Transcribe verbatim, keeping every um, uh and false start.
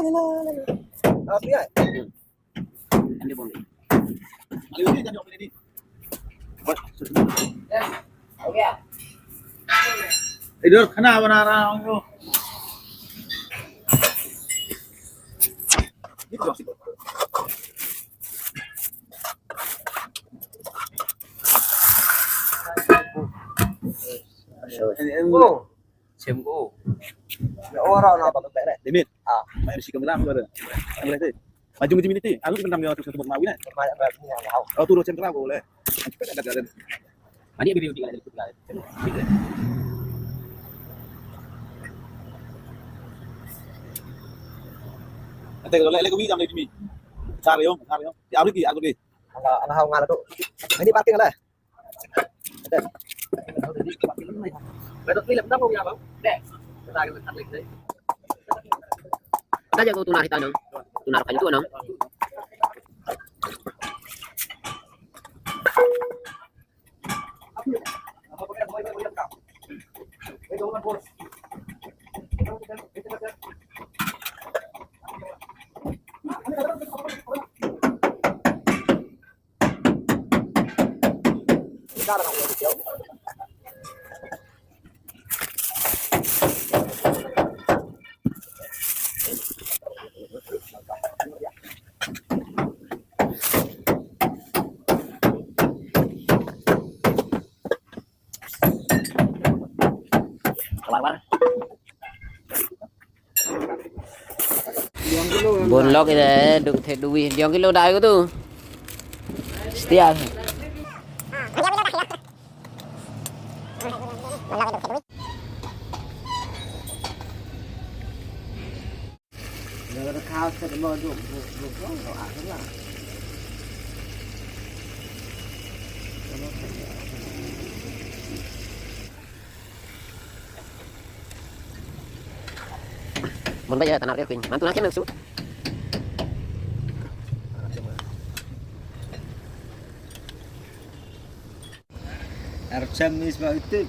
Ini bang. Tidur kena benar orang tu. Ini, ini. Oh. Sem ko. Ya, ora na ba pek. Limit. Ah. Mai si kamera ko ada. Kamera tu. Maju maju minit tu. Aku kena ambil terus untuk mau ni. Mai ba ni. Oh, turun sem ko le. Ada ada. Ani bi bi. Ate ko le le ko mi jam le mi. Sar yo, sar yo. Ya abri ki, aku di. Ala ala hau ngala tu. Ini parking lah. Kita jago tuna kita nang. Tuna rakan tu nang. Bun lok ida duk the duwi. Jong kilo dai ko tu. Setia. Mun ba ïa tanah dia kuing. Mantu nak kena su. Archam is ba itu.